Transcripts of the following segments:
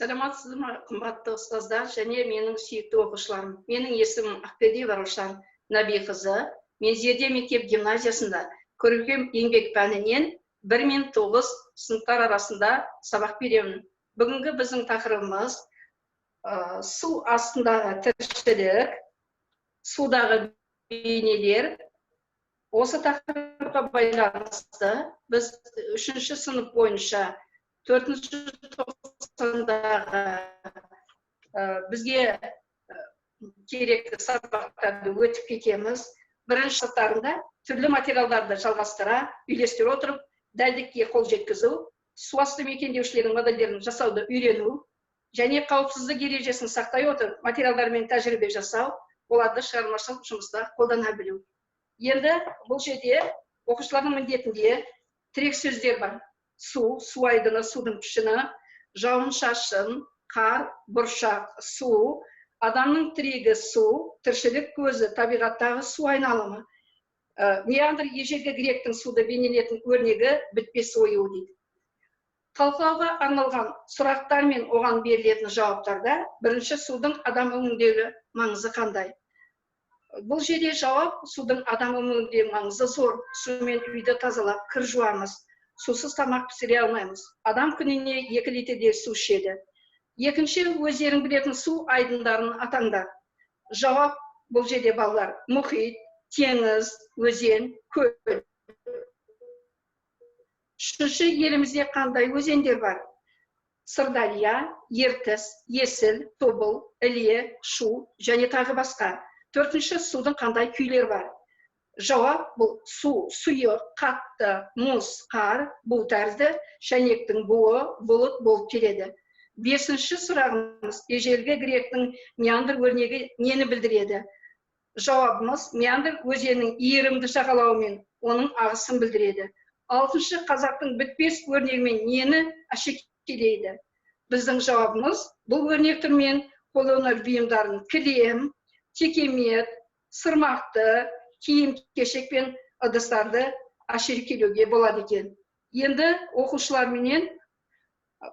Саламатсыз ба, қымбатты ұстаздар және менің сүйікті оқушыларым. Менің есімім Ақпердиева Раушан Нәбиқызы. Мен Зерде мектеп гимназиясында көркем еңбек пәнінен 1 мен 9 сыныптар арасында сабақ беремін. Бүгінгі біздің тақырыбымыз су астындағы тіршілік, судағы бейнелер. Осы тақырыпқа байланысты біз 3-ші сынып бойынша 4-ші тоқсандағы бізге керекті сабақтарды өтіп кетеміз. Бірінші сыныптарында түрлі материалдарды жалғастыра, үйлестіре отырып, дәлдікке қол жеткізу, су асты мекендеушілердің модельдерін жасауды үйрену және қауіпсіздік ережесін сақтай отырып, материалдармен тәжірибе жасау, оларды шығармашылық жұмыста қолдана білу. Енді бұл жерде оқушылардың міндетінде тірек сөздер бар. Су, су айдыны, судың пішіні, жауын-шашын, қар, бұршақ, су, адамның тірегі су, тіршілік көзі, табиғаттағы су айналымы. Меандр ежелгі гректің суды бейнелетін өрнегі бітпес ою дейді. Талқылауға арналған сұрақтар мен оған берілетін жауаптарда бірінші судың адам өміріндегі маңызы қандай? Бұл жерде жауап: судың адам өміріндегі маңызы зор. Сумен үйді тазалап, кір жуамыз. Сусыз тамақ пісіре алмаймыз. Адам күніне 2 литрдей су ішеді. Екінші, өздерің білетін су айдындарын атаңдар. Жауап бұл жерде, балалар, мұхит, теңіз, өзен, көл. Үшінші, елімізде қандай өзендер бар? Сырдария, Ертіс, Есіл, Тобыл, Іле, Шу және тағы басқа. Төртінші, судың қандай күйлері бар? Жауап: бұл су сұйық, қатты, мұз, қар, бу тәрізді, шәйнектің буы, бұлыт болып келеді. Бесінші сұрағымыз: ежелгі гректің меандр өрнегі нені білдіреді? Жауабымыз: меандр өзенінің иірімді жағалауы мен оның ағысын білдіреді. Алтыншы, қазақтың бітпес өрнегімен нені әшекейлейді? Біздің жауабымыз: бұл өрнек түрімен қолөнер бұйымдарын, кілем, текемет, сырмақты, киім кешек пен ыдыстарды әшекейлеуге болады екен. Енді оқушыларменен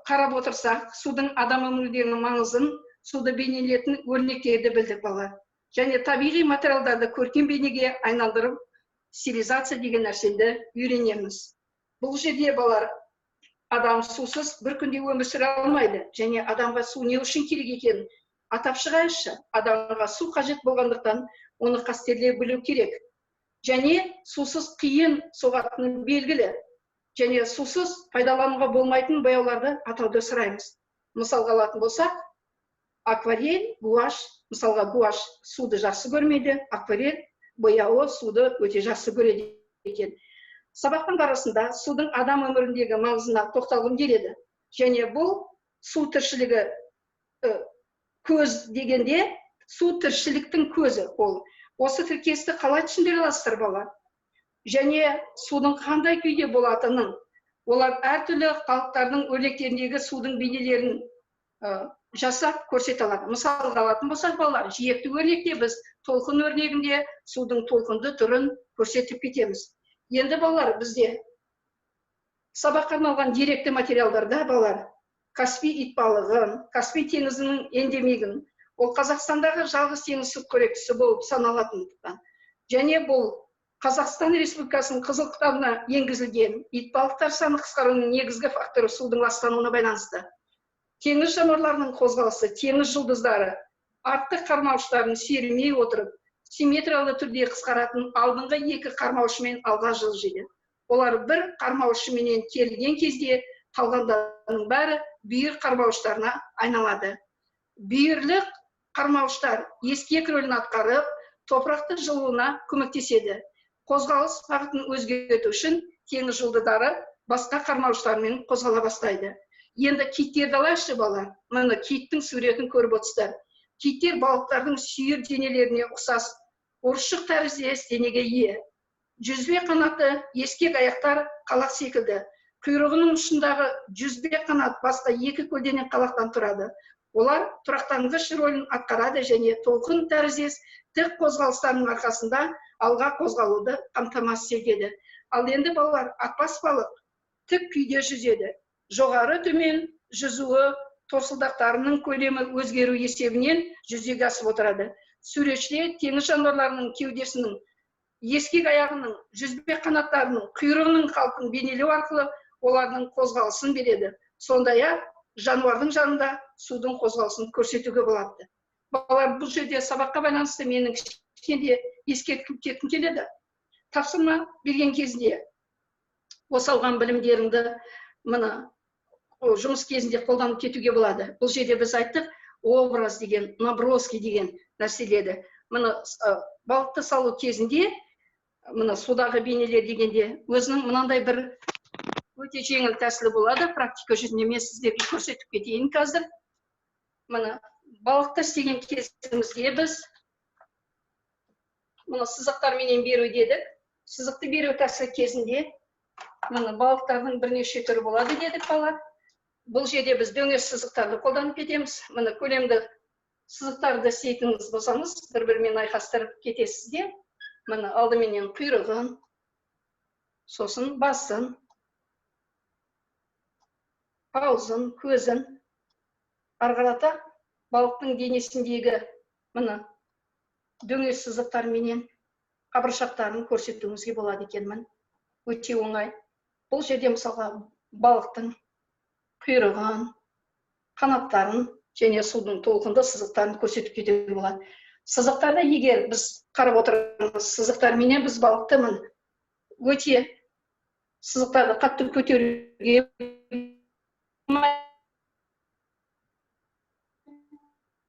қарап отырсақ, судың адам өміріндегі маңызын, суды бейнелетін өрнектерді білдік, балалар. Және табиғи материалдарды көркем бейнеге айналдырып, стилизация деген нәрсені үйренеміз. Бұл жерде, балалар, адам сусыз бір күнде өмір сүре алмайды. Және адамға су не үшін керек екенін атап шығайықшы. Адамға су қажет болғандықтан, оны қастерлей білу керек. Және сусыз қиын соғатыны белгілі. Және сусыз пайдалануға болмайтын бояуларды атауды сұраймыз. Мысалға алатын болсақ, акварель, гуашь. Мысалға, гуашь суды жақсы көрмейді, акварель бояуы суды өте жақсы көреді екен. Сабақтың барысында судың адам өміріндегі маңызына тоқталғым келеді. Және бұл су тіршілігі көз дегенде, су тіршіліктің көзі ол. Осы тіркесті қалай түсіндіре аласыздар, балалар? Және судың қандай күйде болатынын, олар әртүрлі халықтардың өрнектеріндегі судың бейнелерін жасап көрсете алады. Мысалға алатын болсақ, балалар, жиекті өрнекте біз толқын өрнегінде судың толқынды түрін көрсетіп кетеміз. Енді, балалар, бізде сабаққа арналған деректі материалдарда, балалар, Каспий итбалығын, Каспий теңізінің эндемигін, ол Қазақстандағы жалғыз теңіз сүтқоректісі болып саналатындықтан, және бұл Қазақстан Республикасының Қызыл кітабына енгізілген итбалықтар саны қысқаруының негізгі факторы судың ластануына байланысты. Теңіз жануарларының қозғалысы, теңіз жұлдыздары артқы қармауыштарын сермей отырып, симметриялы түрде қысқаратын алдыңғы екі қармаушымен алға жылжиды. Олар бір қармаушыменен керілген кезде қалғандарының бәрі бүйір қармауыштарына айналады. Бүйірлік қармауыштар ескек рөлін атқарып, топырақты жылуына көмектеседі. Қозғалыс бағытын өзгерту үшін теңіз жұлдыздары басқа қармауыштармен қозғала бастайды. Енді киттерді алайықшы, балалар. Міне, киттің суретін көріп отырсыздар. Киттер балықтардың сүйір денелеріне ұқсас ұршық тәріздес денеге ие. Жүзбе қанаты, ескек аяқтар қалақ секілді. Құйрығының ұшындағы жүзбе қанат басқа екі көлденең қалақтан тұрады. Олар тұрақтанғыш рөлін атқарады және толқын тәріздес тік қозғалыстарының арқасында алға қозғалуды қамтамасыз етеді. Ал енді, балалар, атпас балық тік күйде жүзеді. Жоғары төмен жүзуі торсылдақтарының көлемі өзгеру есебінен жүзеге асып отырады. Суретшілер теңіз жануарларының кеудесінің, ескек аяғының, жүзбе қанаттарының, құйрығының қалпын бейнелеу арқылы олардың қозғалысын береді. Сондай-ақ жануардың жанында судың қозғалысын көрсетуге болады. Балалар, бұл жерде сабаққа байланысты менің кішкене ескертіп кеткім келеді. Тапсырма берген кезінде осы алған білімдеріңді мына жұмыс кезінде қолданып кетуге болады. Бұл жерде біз айттық, образ деген, наброски деген нәрселерді. Мына балықты салу кезінде, мына судағы бейнелер дегенде өзінің мынандай бір өте жеңіл тәсілі болады. Практика жүзінде мен сіздерге көрсетіп кетейін қазір. Мына балықты істеген кезімізде біз мына сызықтарменен беру дедік. Сызықты беру тәсілі кезінде мына балықтардың бірнеше түрі болады дедік, балалар. Бұл жерде біз дөңес сызықтарды қолданып кетеміз. Мына көлемді сызықтарды істейтініңіз болсаңыз, бір-бірімен айқастырып кетесіз де. Мына алдыменен құйрығын, сосын басын, аузын, көзін, ары қарата балықтың денесіндегі мына дөңес сызықтарменен қабыршақтарын көрсетуіңізге болады екенмін. Өте оңай. Бұл жерде мысалға балықтың құйрығын, қанаттарын және судың толқынды сызықтарын көрсетіп кетуге болады. Сызықтарда егер біз қарап отырмыз, сызықтарменен біз балықты мін өте сызықтарды қатты көтеруге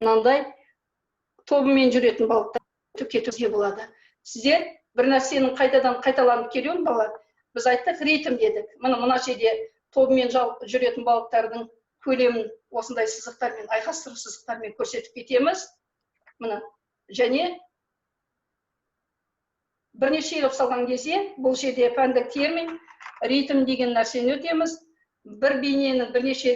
мынандай тобымен жүретін балықтар кетуге болады. Сіздер бір нәрсенің қайтадан қайталанып келуін, балалар, біз айттық, ритм дедік. Мына мына жерде тобымен жүретін балықтардың көлемін осындай сызықтармен, айқастыру сызықтармен көрсетіп кетеміз. Мына және бірнеше қылып салған кезде бұл жерде пәндік термин ритм деген нәрсені өтеміз. Бір бейненің бірнеше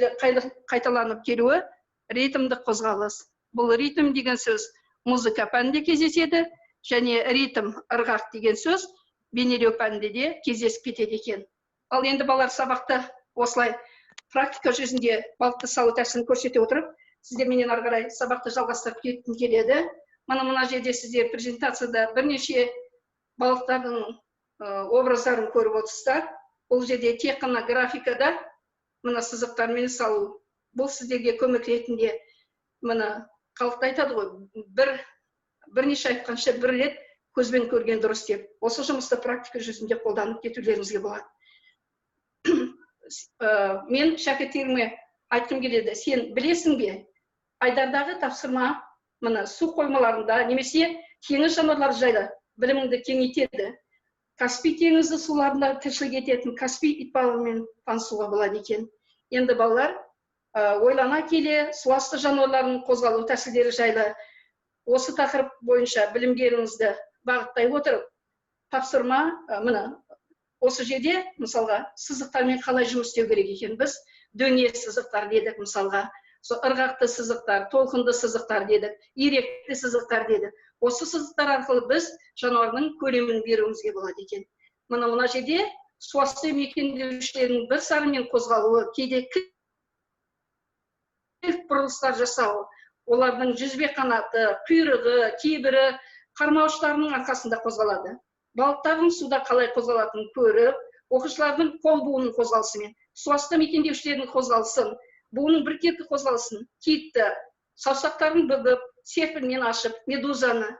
қайталанып келуі ритмдік қозғалыс. Бұл ритм деген сөз музыка пәнінде кездеседі, және ритм, ырғақ деген сөз бейнелеу пәнінде де кездесіп кетеді екен. Ал енді балалар, сабақты осылай практика жүзінде балықты салу тәсілін көрсете отырып, сіздерменен ары қарай сабақты жалғастырып кеткім келеді. Мына жерде сіздер презентацияда бірнеше балықтардың образдарын көріп отырсыздар. Бұл жерде тек қана графикада мына сызықтармен салу. Бұл сіздерге көмек ретінде, мына халықта айтады ғой, бірнеше айтқанша бір рет көзбен көрген дұрыс деп. Осы жұмысты практика жүзінде қолданып кетулеріңізге болады. Мен шәкірттеріме айтқым келеді, сен білесің бе, айдардағы тапсырма мына су қоймаларында немесе теңіз жануарлары жайлы біліміңді кеңейтеді. Каспий теңізі суларында тіршілік ететін Каспий итбалығымен танысуға болады екен. Енді балалар, ойлана келе суасты жануарларының қозғалу тәсілдері жайлы осы тақырып бойынша білімдеріңізді бағыттай отырып, тапсырма мына осы жерде мысалға сызықтармен қалай жұмыс істеу керек екен. Біз дөңес сызықтар дедік, мысалға сол ырғақты сызықтар, толқынды сызықтар дедік, иректі сызықтар дедік. Осы сызықтар арқылы біз жануардың көлемін беруімізге болады екен. Мына мына жерде суасты мекендеушілердің бір сарынмен қозғалуы, кейде кілт бұрылыстар жасауы, олардың жүзбе қанаты, құйрығы, кейбірі қармауыштарының арқасында қозғалады. Балықтардың суда қалай қозғалатынын көріп, оқушылардың қол буынының қозғалысымен, суасты мекендеушілердің қозғалысын, буынның біркелкі қозғалысын, китті, саусақтарын бүгіп, серпінмен ашып, медузаны,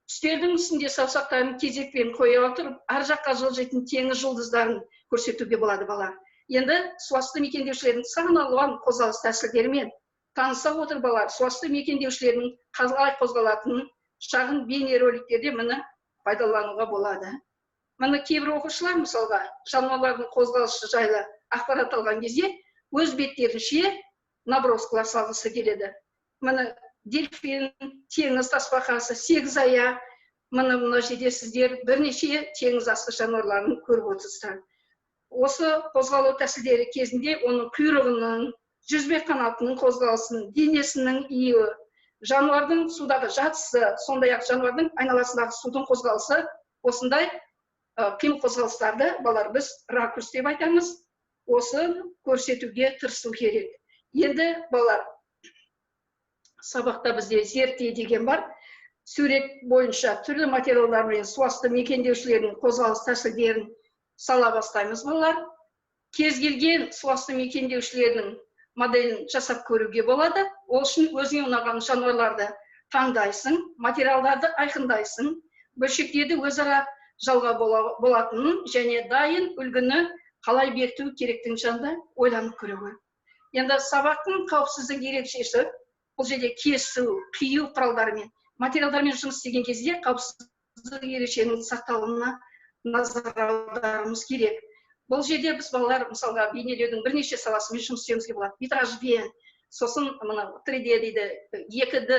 үстелдің үстінде саусақтарын кезекпен қоя отырып, ар жаққа жылжитын теңіз жұлдыздарын көрсетуге болады, бала. Енді суасты мекендеушілердің сан алуан қозғалыс тәсілдерімен таныса отырып, балалар, суасты мекендеушілердің қалай қозғалатынын шағын бейнероликтерде міне пайдалануға болады. Міне кейбір оқушылар мысалға жануарлардың қозғалысы жайлы ақпарат алған кезде өз беттерінше наброскалар салғысы келеді. Міне дельфин, теңіз тасбақасы, сегіз аяқ. Міне мына жерде сіздер бірнеше теңіз асты жануарларын көріп отырсыздар. Осы қозғалу тәсілдері кезінде оның құйрығының, жүзбе қанатының қозғалысын, денесінің иі, жануардың судағы жатысы, сондай-ақ жануардың айналасындағы судың қозғалысы, осындай қимыл қозғалыстарды балалар біз ракурс деп айтамыз. Осы көрсетуге тырысу керек. Енді балалар, сабақта бізде зерттей деген бар. Сурет бойынша түрлі материалдармен суасты мекендеушілердің қозғалыс тәсілдерін сала бастаймыз балалар. Кез келген суасты мекендеушілердің моделін жасап көруге болады. Ол үшін өзіңе ұнаған жануарларды таңдайсың, материалдарды айқындайсың, бөлшектерді өзара жалға болатынын және дайын үлгіні қалай бекіту керектігін жанында ойланып көруге. Енді сабақтың қауіпсіздік ерекшесі бұл жерде кесу, қию құралдарымен, материалдармен жұмыс істеген кезде қауіпсіздік ережесінің сақталуына назар аударуымыз керек. Бұл жерде біз балалар мысалға бейнелеудің бірнеше саласымен жұмыс істеуімізге болады. Витражбен, сосын мына 3D дейді, 2D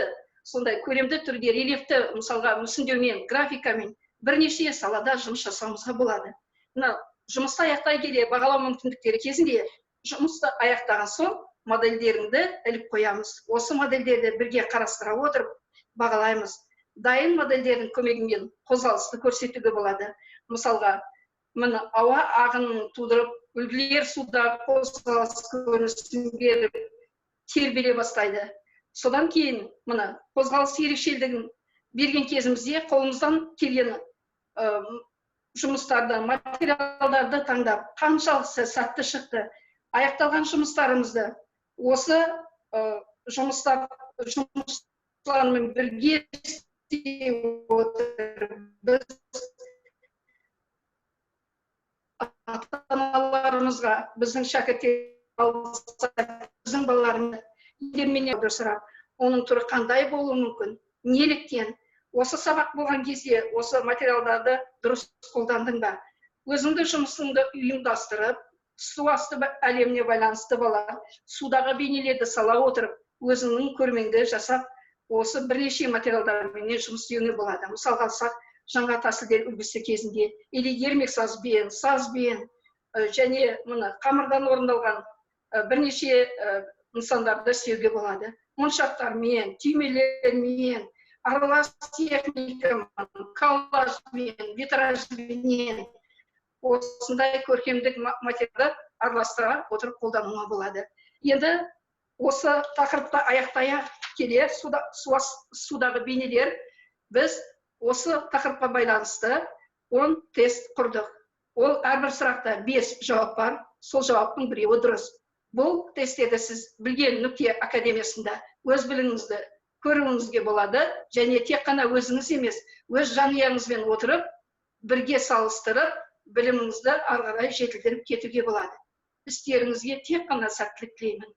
сондай көлемді түрде рельефті мысалға мүсіндеумен, графикамен бірнеше салада жұмыс жасауымызға болады. Мына жұмысты аяқтай келе бағалау мүмкіндіктері кезінде жұмысты аяқтаған соң модельдеріңді іліп қоямыз. Осы модельдерді бірге қарастыра отырып бағалаймыз. Дайын модельдердің көмегімен қозғалысты көрсетуге болады. Мысалға, міне ауа ағынын тудырып, үлгілер суда қозғалыс көрінісін беріп тербеле бастайды. Содан кейін міне қозғалыс ерекшелігін берген кезімізде қолымыздан келген жұмыстарды, материалдарды таңдап, қаншалықты сәтті шықты, аяқталған жұмыстарымызды осы жұмыстармен бірге істей отырып, біз ата-аналарымызға, біздің шәкірттер, біздің балаларымыз сұрап, оның түрі қандай болуы мүмкін, неліктен, осы сабақ болған кезде осы материалдарды дұрыс қолдандың ба, өзіңді жұмысыңды ұйымдастырып, су асты әлеміне байланысты бала судағы бейнелерді сала отырып, өзіңнің көрмеңді жасап, осы бірнеше материалдармен жұмыс істеуіңе болады. Мысалға алсақ, жаңа тәсілдер үлгісі кезінде или ермексазбен, сазбен және мына қамырдан орындалған бірнеше нысандарды істеуге болады. Моншақтармен, түймелермен, аралас техникамен, коллажбен, витражбенен осындай көркемдік материалды араластыра отырып қолдануға болады. Енді осы тақырыпты аяқтай келе судағы бейнелер, біз осы тақырыпқа байланысты 10 тест құрдық. Ол әрбір сұрақта 5 жауап бар, сол жауаптың біреуі дұрыс. Бұл тесттерді сіз білген нүкте академиясында өз біліміңізді көруіңізге болады және тек қана өзіңіз емес, өз жанұяңызбен отырып, бірге салыстырып, біліміңізді ары қарай жетілдіріп кетуге болады. Істеріңізге тек қана сәттілік тілеймін.